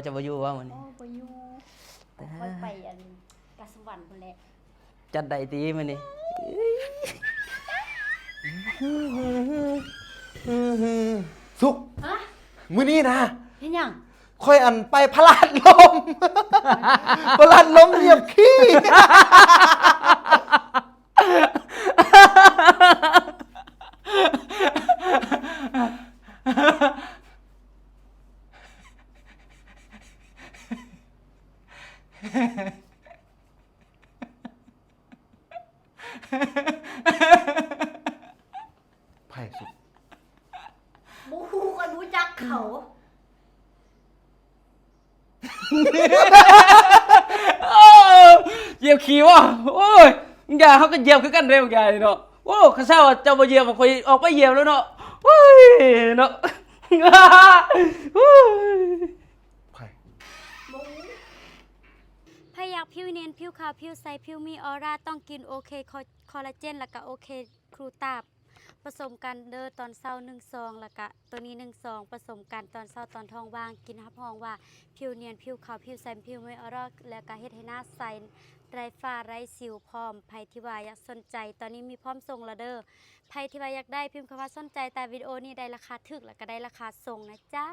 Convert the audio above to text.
ຈະບໍ່ຢູ່ບໍ່ມື້ນີ້? ໂອ້ ບໍ່ຢູ່ ຂ້ອຍໄປອັນການສະຫວັນພຸ້ນແຫຼະ. ຈັດໄດ້ຕິມື້ນີ້? ສຸກ ຮະ? ມື້ນີ້ນະ ເຮັດຫຍັງ? ຂ້ອຍອັນໄປພະລາດລົມ ພະລາດລົມຢຽບຂີ້. ໃຜສຸກ? ບໍ່ຮູ້ ຂ້ອຍບໍ່ຮູ້ຈັກເຂົາ. ໂອ້ ຢຽບຂີ້ວະ ໂອ້ຍ ບາງຢ່າງເຮົາກໍຢຽບຄືກັນເດ້ ບາງຢ່າງນີ້ເນາະ. ໂອ້ ຄັນຊາວວ່າເຈົ້າບໍ່ຢຽບ ຂ້ອຍອອກໄປຢຽບແລ້ວເນາະ. ໂອ້ຍ ເນາະ ໂອ້ຍ. ໃຜ? ບໍ່ຮູ້. ໃຜຢາກຜິວເນຍນ ຜິວຂາວ ຜິວໃສ ຜິວມີອອຣາ ຕ້ອງກິນໂອເຄ ຄໍ ຄໍລາເຈນ ແລ້ວກໍໂອເຄ ຄູຕາບ ປະສົມກັນເດີ ຕອນເຊົ້າໜຶ່ງຊອງ ແລ້ວກະໂຕນີ້ໜຶ່ງຊອງ ປະສົມກັນຕອນເຊົ້າຕອນທ້ອງວ່າງ ກິນຮັບຮອງວ່າຜິວນຽນ ຜິວຂາວ ຜິວໃສ ຜິວມີອອຣາ ແລ້ວກະເຮັດໃຫ້ໜ້າໃສ ໄຮ້ຝ້າໄຮ້ສິວພ້ອມ. ໃຜທີ່ວ່າຢາກສົນໃຈ ຕອນນີ້ມີພ້ອມສົ່ງແລ້ວເດີ. ໃຜທີ່ວ່າຢາກໄດ້ ພິມຄຳວ່າສົນໃຈໃຕ້ວິດີໂອນີ້ ໄດ້ລາຄາຖືກ ແລ້ວກະໄດ້ລາຄາສົ່ງນະຈ໊ະ.